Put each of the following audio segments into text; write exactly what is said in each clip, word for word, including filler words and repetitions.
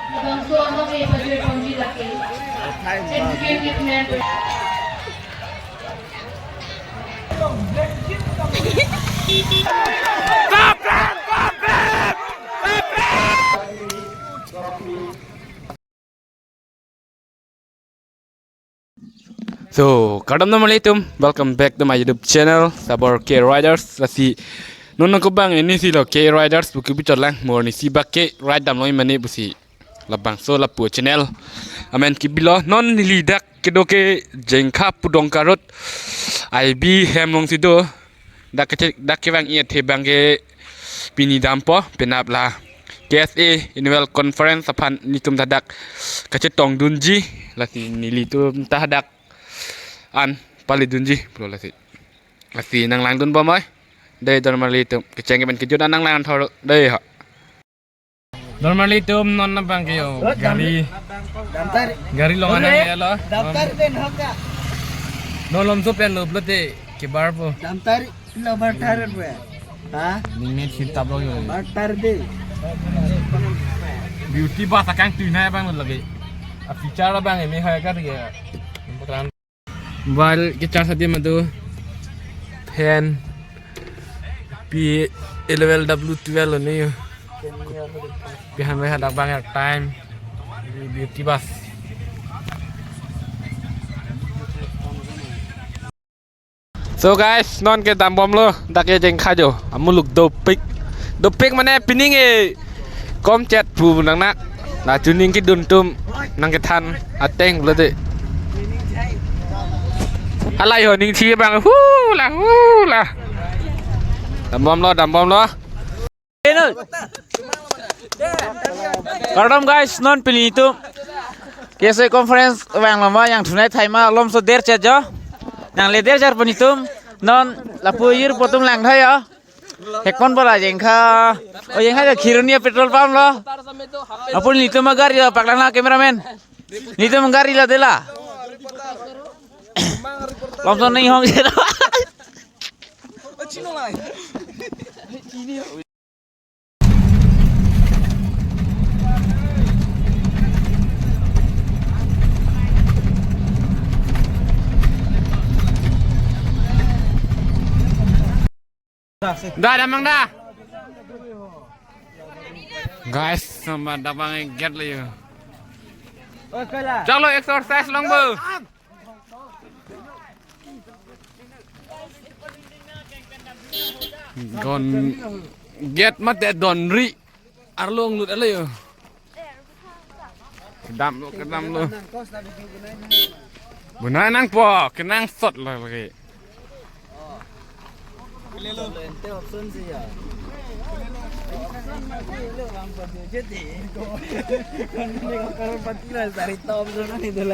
Bangso ano ke pajir pangji lake. Executive member. So, kardom nanglitum, welcome back to my YouTube channel, Sabor K Riders. Lasi non nangkebang ini si lo K Riders, buki bichot lang, mo arnisi bak ke ride damlo mane pusi labangso lapu channel amen kebilo. Non neli dak kedo ke Jengkha Pudong Karot I B hem along si do. Dak kece-, dak kevang i athe abang ke pini dampo, penap la K S A Annual Conference aphan nelitum ta dak kachetongdunji, lasi nelitum ta dak an palidunji pulo lasi. Lasi nanglangdun bom oi. Dei, don marlitum, kecheng kemen kejut an nanglang thor dei ha. Don marlitum, non abang ke yo, gari, dam tari. Gari along anang ya lo. Dam tari den hoka. Non lomso pen lo blote kebar po. Dam tari lo bar tari po. Ha? Ning net sil tablo yo. Bar tari de. Beauty bus akangtui na abang lagi. A feature abang ini hai kar ya. Mobile ke charge adim ado. Fan. P eleven W twelve lo ne yo. Pi han we hadak bang airtime. Beauty bus. So guys, non ke dambomlo, dak ke Jengkha jo. Amuluk dopik. Dopik mane pining e. Kom chet pu nang nak. La chuning kedun atum nangkethan ateng lo de. Halai ho ning chi bang hu la hu la. Dambomlo, dambomlo. Kardom guys, non pini atum K S A conference vang lama yang tunai thaima lomso der chet jo. Yang le der jar pini atum non lapu yur po atum lang thai yo. Hekpon bola Jengkha. O Jengkha ke Khironia petrol pump lo. Apun nelitum gari lo paklang na cameraman. Nelitum gari lo dela. Lomson ning hong sira. Da, damang da. Guys, sama damang get le yo. Chalo exercise long bo. Don get mate don ri arlong lut ale yo. Kedam lo, kedam lo. Bunai nangpo, kenangsot lo lagi.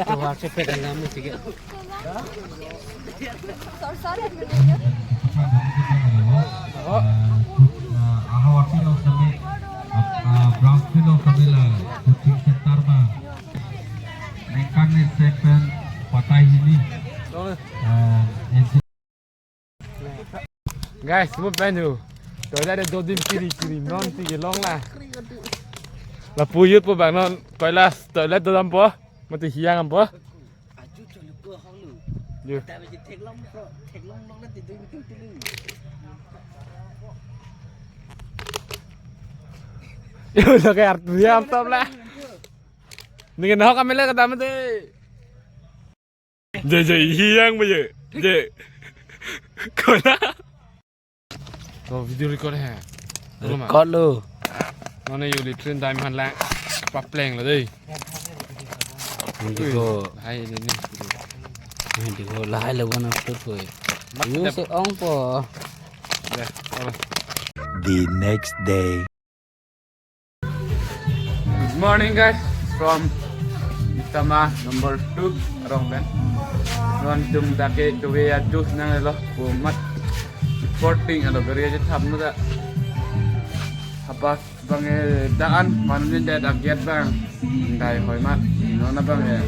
Coba cepet dalam tiga. Ahawati lo kami, ah, Brownsville lo kami la coaching center ma. Ningkan ni seven patai hini. Ah, N C. Guys, mo pen ho. Toilet do dim kiri kiri non ti long la. Lapu yut po bang non. Toilet, toilet do dampo. Mati hiang dampo. Aju choluko hong lu. Yo. Tapi je theklong ko, theklong long na tidur betul tidur. Yo, lo kayak Arturia am top lah. Ning nahok kami le kedam te. Je, je, hiang ba je. Je. Kola. To video record he. Record lo. Mane yo latrine time han la. Papleng lo dei. Hindi ko. Hai ini ni. Hindi ko lahai lo wana put ko. Yo se ong po. Deh, olah. The next day. Good morning guys, from Istama number two, Rongben. Non tum dake tuwe ajus nang lo, kumat. Sporting alo gari aja thap no da. Hapas bang e daan, manun ni da da get bang. Dai hoi mat, non abang e.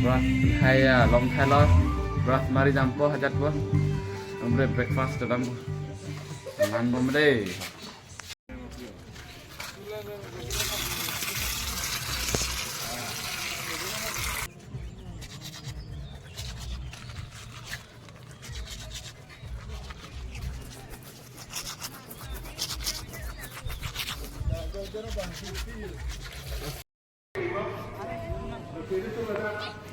Brush hai ya, long thai lo. Brush mari dampo, hajat po. Amre breakfast dampo. Man bom dei.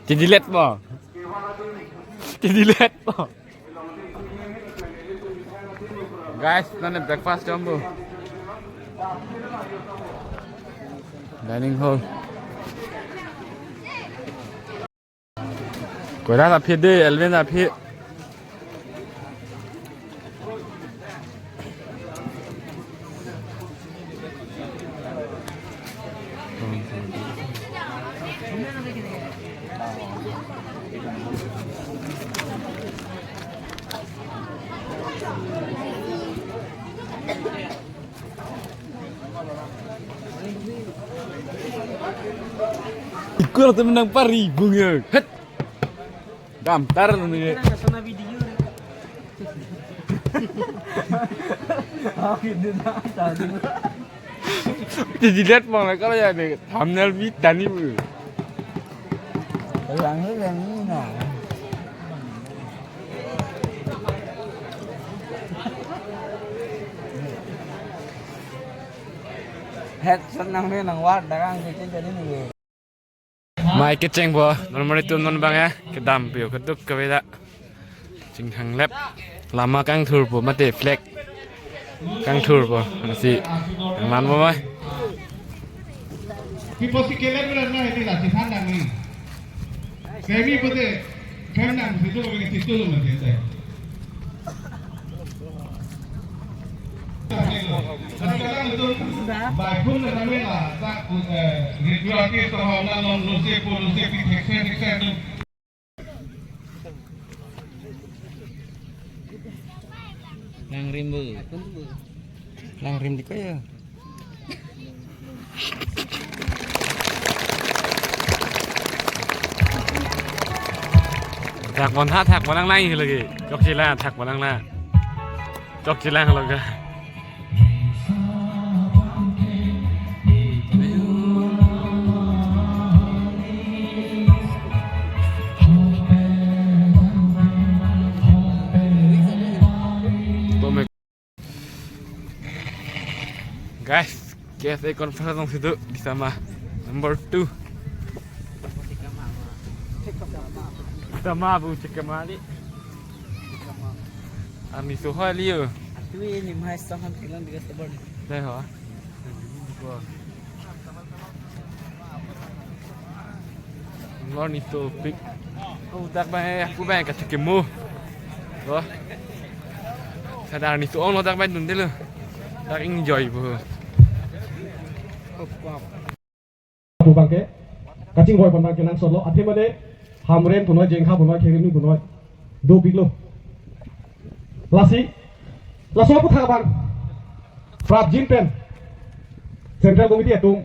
Chedilet po. Chedilet po. Guys, nane breakfast chompo. Dining hall. Koirat aphi de, Elvin aphi. Ikur tu menang pari bung ya. Het. Dam tar ni. Sana video re. Oh, gitu dah, tadi. Chedilet mong la kalau ya ni thumbnail bi tani bu. Yang ni, yang ni na. Headset nang ni nang war darang kecil jadi ni. Mai kecheng po, non mari tum non bang ya, kedam pio keduk kaveda. Chingthang lep, lama kangthur po, mate flag kangthur po, nasi, nang lan po mai. Kiposi kelep na na ini lah, si than nang ni. Kami pute, kami nang situ lo, kami situ lo, mate. Langrim bu. Langrim di kaya. Thak bon ha, thak bon nang nai lagi. Chokche la, thak bon nang la. Chokche la lo ga. Guys, K S A conference along situ di sama number two. Sama bu cek kemali. Arni suha liu. Atu ini mai sohan kilang di sabar. Dai ho. Lor ni topik. Oh, dak bang, eh, aku bang kacik kemu. Loh. Sadar ni tuong lo dak bang dun dulu. Dak enjoy bu. Pu bangke, kachingvoi pon bangke nangsotlo, athe mane Hamren punoi, Jengkha punoi, Kheroni punoi, dopiklo. Lasi, laso aputhak abang prapjin pen Central Committee atum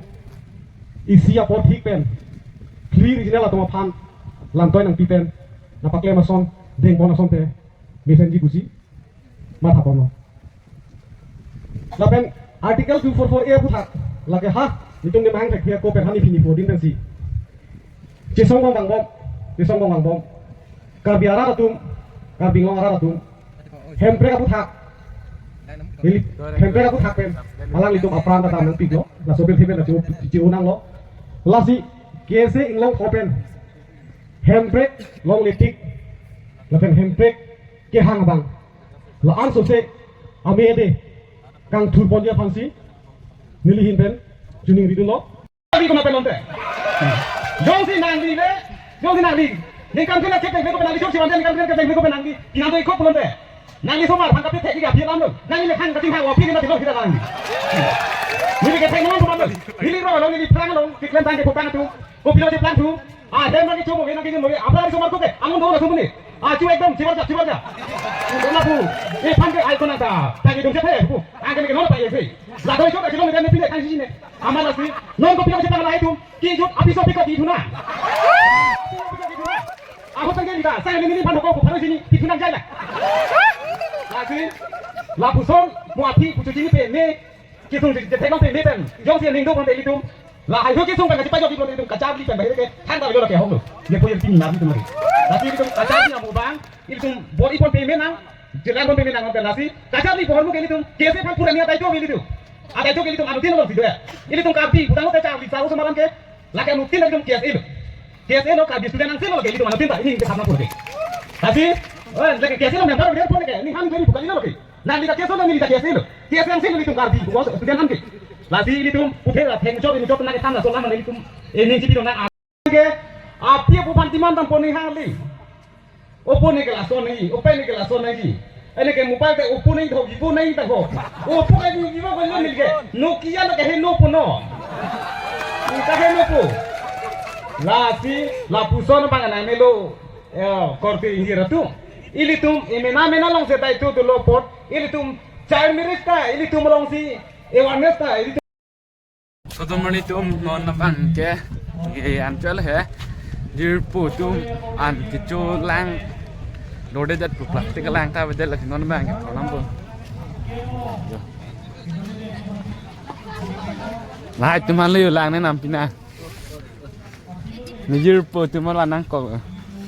isi apor thik pen Phli regional atum aphan lamtoi nangpi pen napaklem ason, dengpon asonte mesenji pusi matha ponlo. Lapen Article two four four A aputhak lake ha, nitum ne mahang thek ko pen hani phini pho din pensi chesong bom bang bom, chesong bom bang bom. Karbi arat atum, Karbi Anglong arat atum, Hemprek aputhak, ili, Hemprek aputhak pen alanglitum apran ta dam nangpiklo, laso pen thepen la cho, cho nanglo. Lasi K S A Inglongtho pen Hemprek longle tik lapen Hemprek kehang abang la-an sose ame ede kangthur ponji aphansi neli ahin pen choningri dunlo. Nangli kona pen lonte. Jongsi nangli le, jongsi nangli ningkan kena kepeng ko pen nangli, jongsi mande ningkan kena kepeng ko pen nangli, pinando ikop lonte. Nangli somar thang kape thek ika aphi alam lo. Nangli le thang kachingthang aphi ni mati lo kita nangli. Neli kepeng non somar lo. Neli ro lo, neli plang lo, keklem tang ke putang tu. Kopilo je plang tu. Ah, dem nangli chomo ke, nangli chomo ke. Apa nangli somar ko ke? Amun do na sumuni. Ah, chu ekdom chibar ja, chibar ja. Dona pu. E phan ke ai kona ta. Tang ekdom je phe pu. Ang ke ke non pa ye phe. La doi chot a kilo meter ne pine kan si ne. Amar lasi. Non kopilo je plang la itum. Ki jut apiso piko ki thuna. Ako tangke lida, saya ini pan ko ko pharo sini, itu nang jala. Lasi, lapuson, mo api, pucu sini pe, ne, kisung je, je thekong pe, ne pen, jongsi ning do pon pe itum. Lahai ho kisung pen, kachipa jok itum, itum, kachap li pen, bahir ke, thang ta jok ke hong lo. Ye po ye tin na itum lagi. Lasi itum, kachap li na mo bang, itum, bor ipon pe menang, jelan pon pe menang, pon pe lasi, kachap li pohon mo ke itum, K S A aphan pura niat ai to itum. Ada itu ke ilitum anuttin lo video ya. Ilitum Karbi, budang lo techa, bisa usu malam ke. Lake anuttin ilitum K S A lo. K S A lo Karbi student angse lo lake ilitum anuttin ta. Ini ke sapna pur ke. Tapi, oh, lake K S A lo member dia pun ke. Ini ham jadi bukan ini lo ke. Nang di K S A lo, nang di K S A lo. K S A angse lo ilitum Karbi, bukan student angke. Lasi ilitum, udah lah, thank you, ini job na ke tanda, so lama ilitum, ini sih na. Ke, api apo pantiman tam poni hali. Oppo ne ke lason nangji, Oppo ne ke lason nangji. Ene ke mobile te Oppo nangji tho, Vivo nangji ta ho. Oppo ke Vivo ke lo nangke. Nokia lo ke he no po no. Ni ta he no po. Lasi, lapuson bang nang melo. Ya, korte injir tu. Ilitum, imena mena long se tai tu tu lo pot. Ilitum, child marriage ta, ilitum long si. Awareness ta, ilitum. So, donmarlitum non abang ke, eh, an chal he, jirpo atum an kecho lang, dorde jat pu plastic lang ta bede lasi non abang ke, kolam po. Yo. Lahai atum hali lang ne nam pina. Ne jirpo atum la nangkok.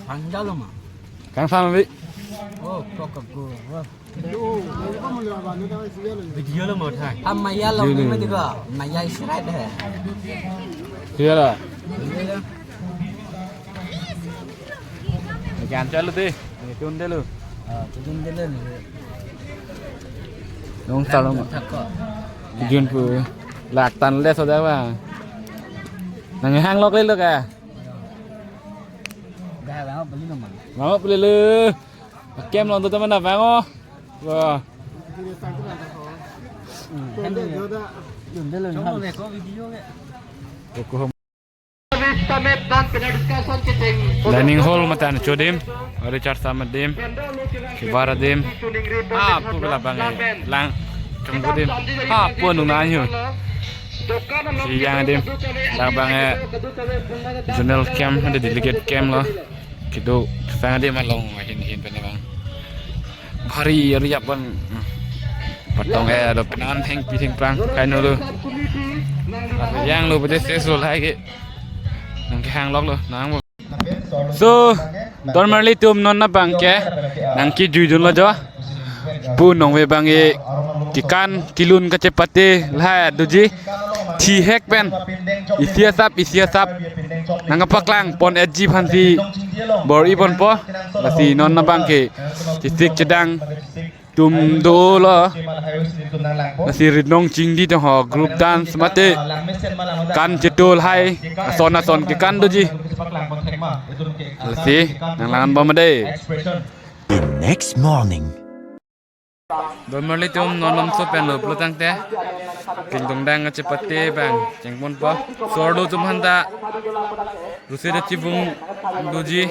Ang jalo ma. Kangsam abi. Oh, kok kok. Video lo mo thai. Am maya lo ni ma diga. Maya is right hai. Iya lah. Kan chalo de. Tun de lo. Ah, tun de lo ni. Nong salo ma. Thak ko. Jun pu. Lak tan le so da ba. Nang hang lok le lo ka. Ga ba beli lo ma. Mama beli lo. Kem long tu teman abang oh. Wah. Dining hall mate an cho adim, Richard Sam adim, Kibar adim. Ah, pu bela bang eh, lang chong adim. Ah, pu nung na nyu. Si yang adim, dak bang eh, zonal camp, ada delegate camp lo. Kedo sang adim along ahin hin pen abang. Bhari area pon. Patong eh ado penan thengpi thengphrang kaino lo. Yang lo bede ses lo hai ke. Nang kehang lok lo nang bo. So, donmarlitum non abang ke nang kejui dun lo jo. Pu nongve bang e kekan kelun kachepate lahai doji. Thihek pen. Isi asap, isi asap. Nang kapaklang pon H G aphan si bor-i ponpo. Lasi non abang ke chesik chedang atum dolo. Lasi rinong chingdi tong ho group dance mate kan chetul hai. Ason ason kekan doji. Lasi nang langan bom dei. The next morning. Donmarlitum non nomso pen lo pulo tangte. Kingdong dang kachepate bang chengponpo. Sordo atum aphanta. Ruse da chibung doji.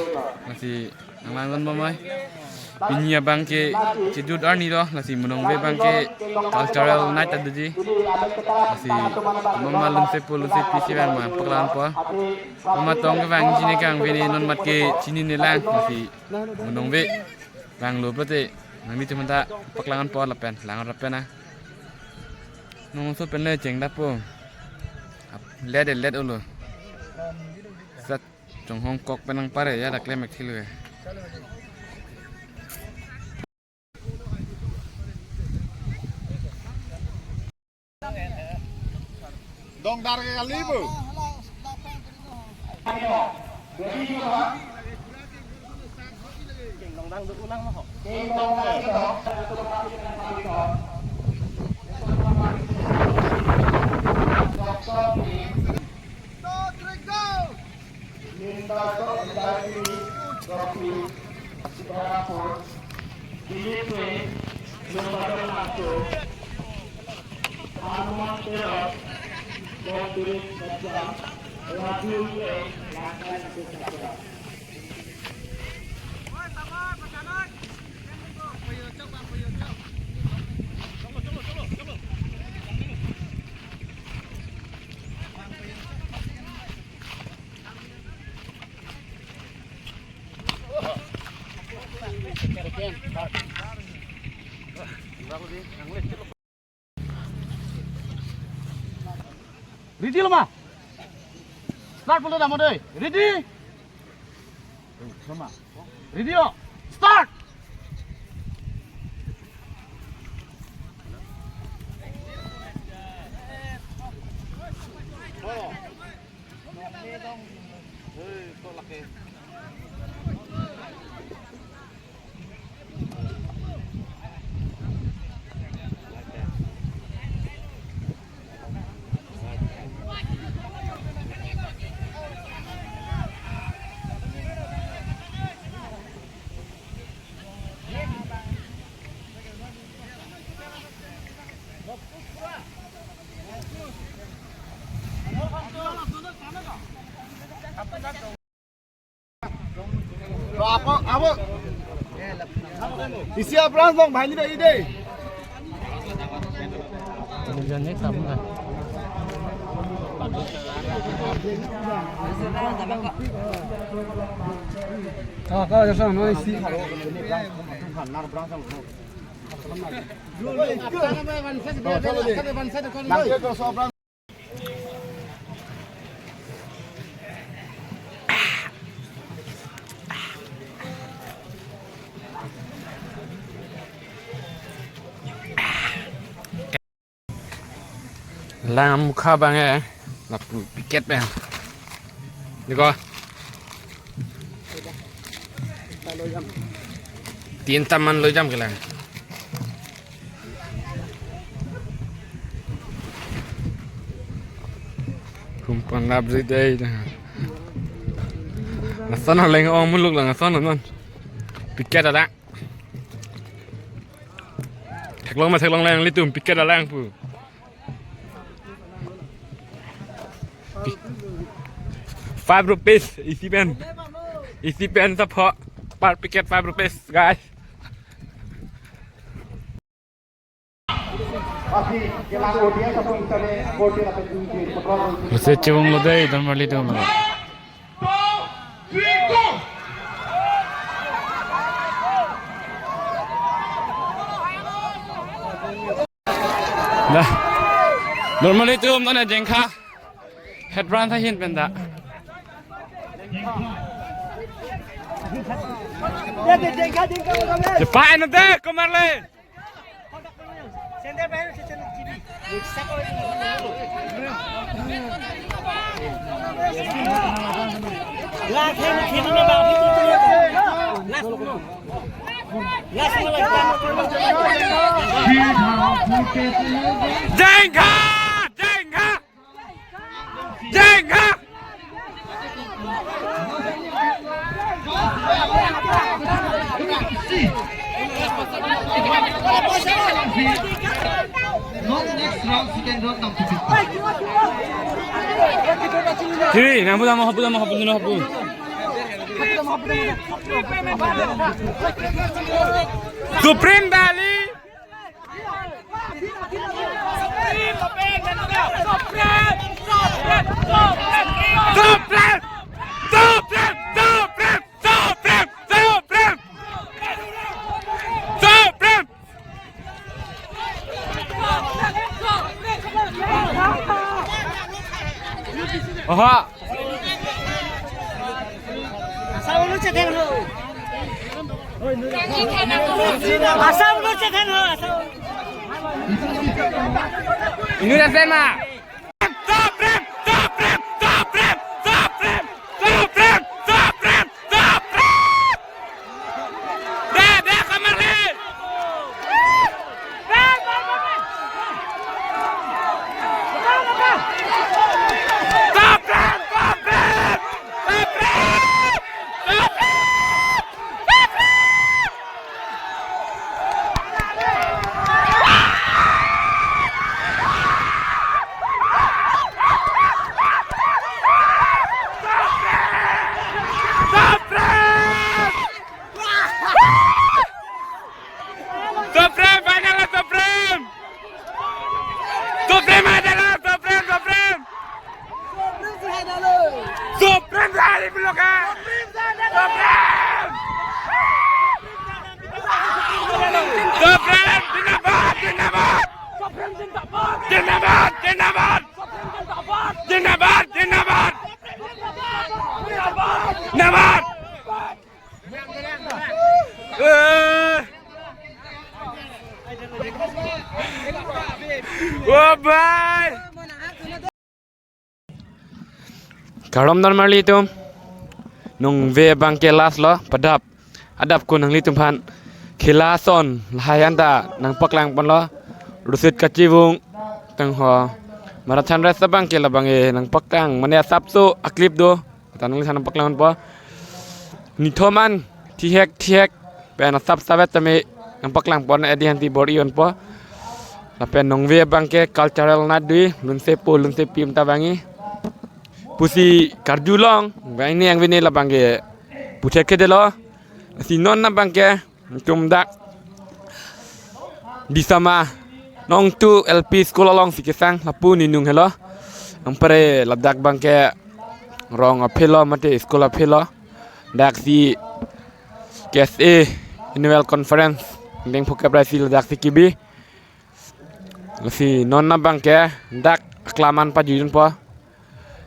Lasi nang langan bom ai. Pini abang ke chejut arni lo. Lasi monongve abang ke cultural night ta doji. Lasi mama lunse po lunsepi si bang ma paklang po. Mama tong ke bang chini kang vini non mat ke chinine lang. Lasi monongve. Bang lo pulote, nanglitum aphanta paklang ponpo lapen, lang lapen ah. Nongso pen le chengdappo. Ap, let e, let olo. Sat chonghong kok pen nangpare ya dak le mek thil we. Dongdar ke kali bu. Ready lo ma? Start pulo dam dei. Ready? Lo ma. Ready lo. Start. To apo, apo. Isi aphrang song bahini dei, dei. Jani tam na. Oh, kau jasa no isi. Lam kha bang eh, lapu piket bang. Diko. Tin taman lo jam kelang. Kumpan lap ri dei. Lason leng ong muluk lang lason non. Piket ada. Theklong ma theklong lang litum piket ada lang pu. Five rupees isi pen. Isi pen sapho. Per picket five rupees, guys. Masi kelang audience apun tadi, audience apun tadi, control. Masi chewang lo dei, don marli dong lo. Dah. Don marli atum, nana jengkha. Head branch ahin pen dak. Cepat anu deh, kemar le. Jengkha! Jengkha! Jengkha! Next round, second round, nang tutup. Siri, nang pulang mau, pulang mau, pulang mau. Supreme Dali. Oha. Asam lu chethen ho. Asam lu chethen ho, Asam. Inut ase ma. Supreme, Supreme, Supreme, Supreme, Supreme, Supreme, Supreme. Deh, deh, kamar le. Supreme, final Supreme! Supreme adalah Supreme, Supreme! Supreme dari Blok A! Supreme! Supreme! Zindabad! Zindabad! Zindabad! Zindabad! Zindabad! Zindabad! Eh. Oh, bhai. Kardom don marli atum. Nungve abangke last lo, padap adap ko nanglitum aphan khela ason lahai anta nangpaklang ponlo. Rusit kachevung tangho. Marathon race abangke labangke nangpaklang mane asapso a-clip do. Anta nangliphan nangpaklang ponpo. Nithom an thihek thihek pen asap savet tame nangpaklang pon edi hanti bor-i ponpo. Lapen nungve abangke cultural night do, lunsepo lunsepi atum ta vangji pusi karjulong, vangji angvine labangke puthekthedetlo. Si non abangke itum dak Disama Nongtu L P School alongsi kesang, lapu ninung helo. Anpar ladak abangke rong a-field lo mate school a-field lo. Daksi K S A Annual Conference deng phokep raisi ladaksi kebi. Lasi non abangke dak aklam an pajui dunpo.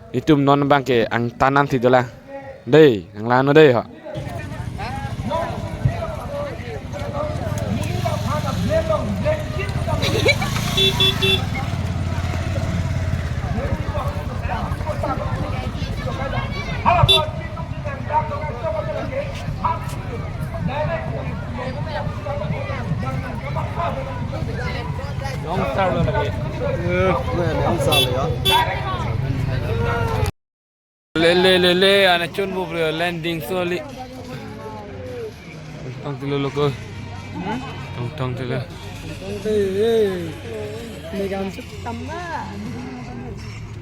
Itum non abangke angtan ansi dolang. Dei, nanglang non dei ho. Long star lo lagi. Eh, long star lo ya. Le, le, le, le, ana chun bu bre landing soli. Tong tilo loko. Tong tong tilo.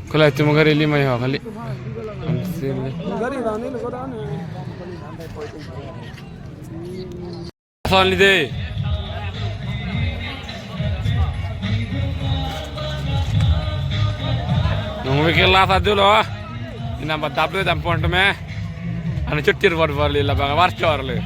Kolai tu gari lima ya kali. Amsil le. Son lide. Nungve ke last adu lo. Ina ba dap lo dam pon tame. Ana chutir bor bor le labang war chor le.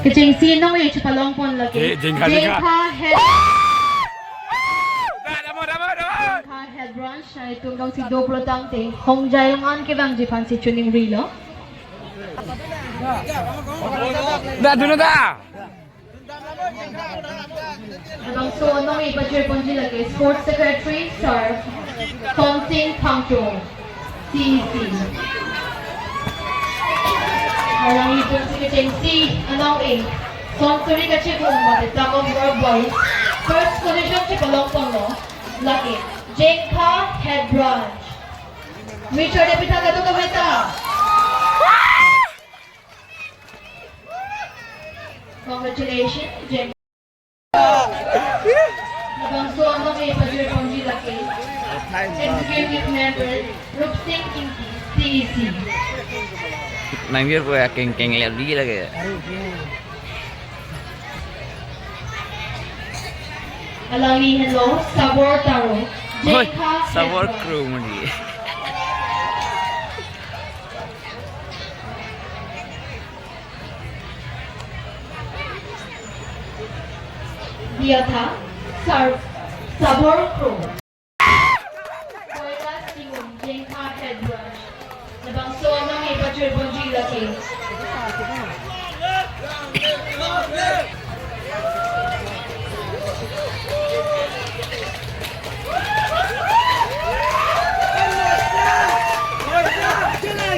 Kechengsi nong e chepalong pon lagi. Eh, Jengkha, Jengkha. Jengkha head. Jengkha head branch, nangtum dong si do pulo tangte, Hongjai along an kevangji aphan si choningrilo. Da, dun non da. Labangso anong e pajir ponji lake Sports Secretary Sir Sonsing Phangcho, C E C. Alanglitum si kechengsi anong e son suri kachevung mate tug of war boys first position chepalong ponlo lake Jengkha head branch. Richard Epitha kado kaveta. Congratulations, Jengkha. Labangso anong e pajir ponji lake Executive Member Rupsing Ingti, C E C. Nang dia ko ya keng keng lagi lagi. Alangli henlo Sabor Taro. Oi, Jengkha Sabor Headquarter. Crew mandi. Diatha, Sar-, Sabor Kro. Koilas Tingun, Jengkha Head Branch. Labangso anong e pajir ponji lake.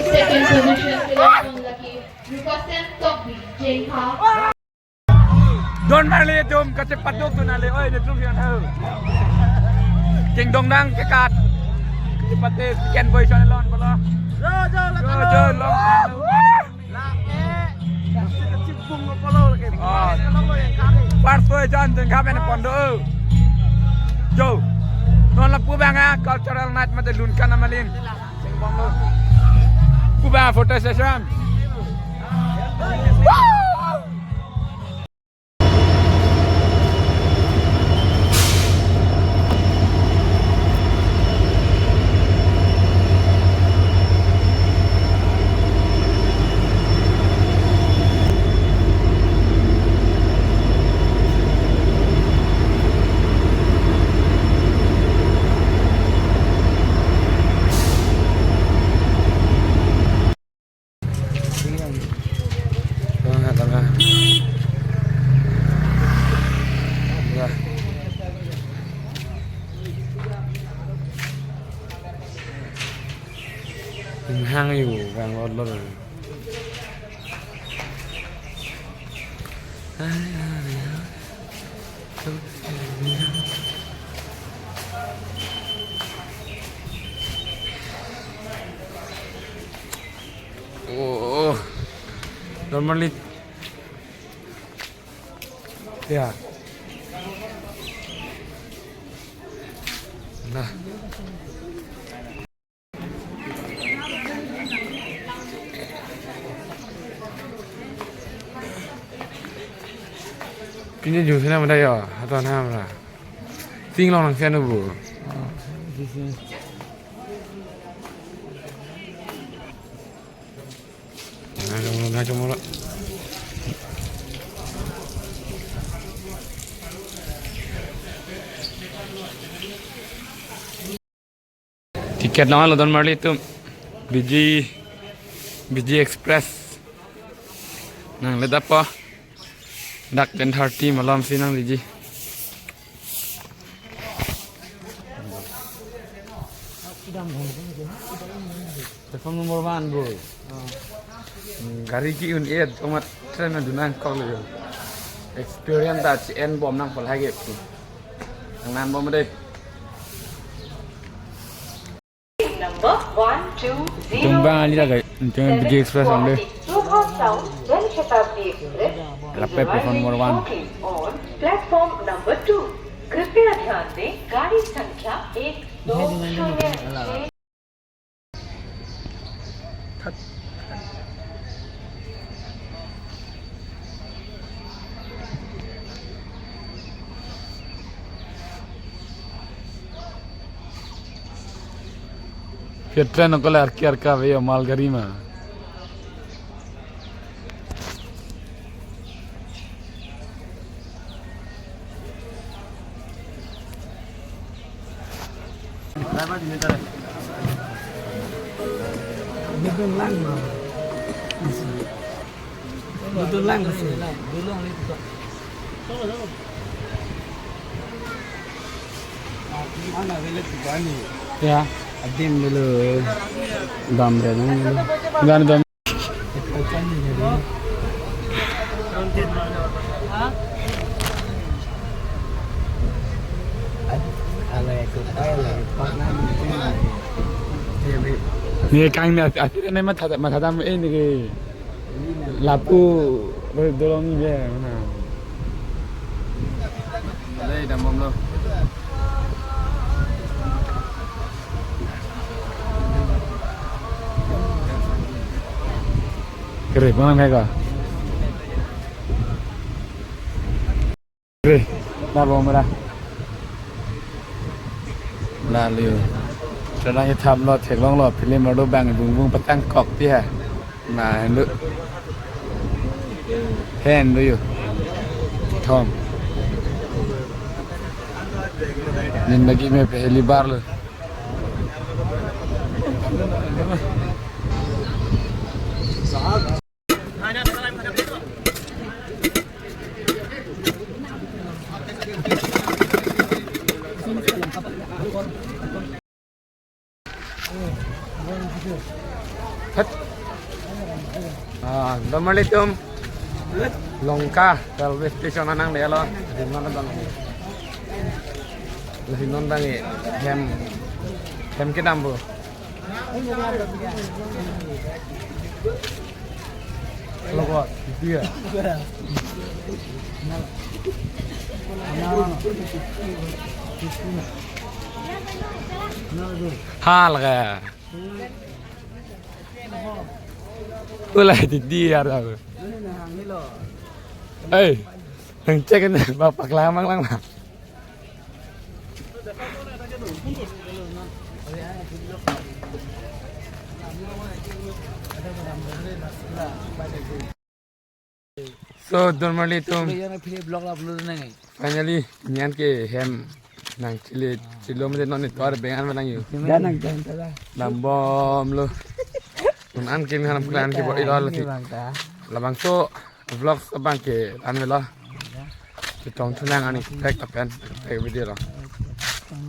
Second position, Tilak Longdaki. Rupasen Tokbi, Jengkha. Don marli atum kachepaduk tu nale, oi, netum yang tahu. King dongdang kekat. Kachepaduk second position along pala. Jo, jo, jo, jo, long. Lake. Kachipung polo lagi. Oh. First position Jengkha pen pon do. Jo. Non lapu abang a cultural night mate lun kana malin. Kuba photo session. Nang yu, bang lot lot. Oh, normally. Ya. Nah. Pini jus na mada yo, atau na mada. Ting long nang sian bu. Nah, jom, nah, jom, jom. Ticket long lo don marli atum. B G, B G Express. Nangledet po. Dak ten thirty malom si nangleji. Platform number one bo. Hmm, gari ke-un-et, tomat train adun nangkok lo. Experience ta che-en bom nang palhai ke. Nang nan bom dei. Number one two zero. Tung bang ali lagi, tung B G Express ang dei. Prabhat Town Jan Shatabdi Express. Lape platform number one. Arriving shortly on platform number two. कृपया ध्यान दें, गाड़ी संख्या एक दो शून्य छह। Pia train ko la arki arka ve yo malgari ma. Dudun lang ma. Dudun lang kasi. Ya. Adim dulu. Dam re nang dulu. Gan dam. Ni kang ni ati, ati ni matha, matha dam eh ni ke. Lapu, dolong ni be, mana? Dei, dam bom lo. Kere, mana ngai ka? Kere, dam bom ra. La liu. Selang itham lo, theklong lo, film lo, bang bung bung patang kok ti ha. Na, hendu. Hendu yu. Thom. Zindagi mein pehli baar lo. Hat. Ah, don marli atum. Lanka railway station anang dei lo. Di mana bang? Di mana bang? Hem, hem kedam bo. Logot, itu ya. Hal ka. Ulai di dia dah. Eh, nang cek ni, bapak lamang lang lah. So, don marli atum. Lo yang pilih blog upload nang. Finally, nelian ke hem nangchele, chelo mate non itovar beng an lang yu. Dah nang jalan dah. Dam bom lo. Non an ke nang plan ke bo ilo lo si. Bang ta. Labangso vlog abang ke an velo. Chetong thu nang ani thek lapen thek video lo.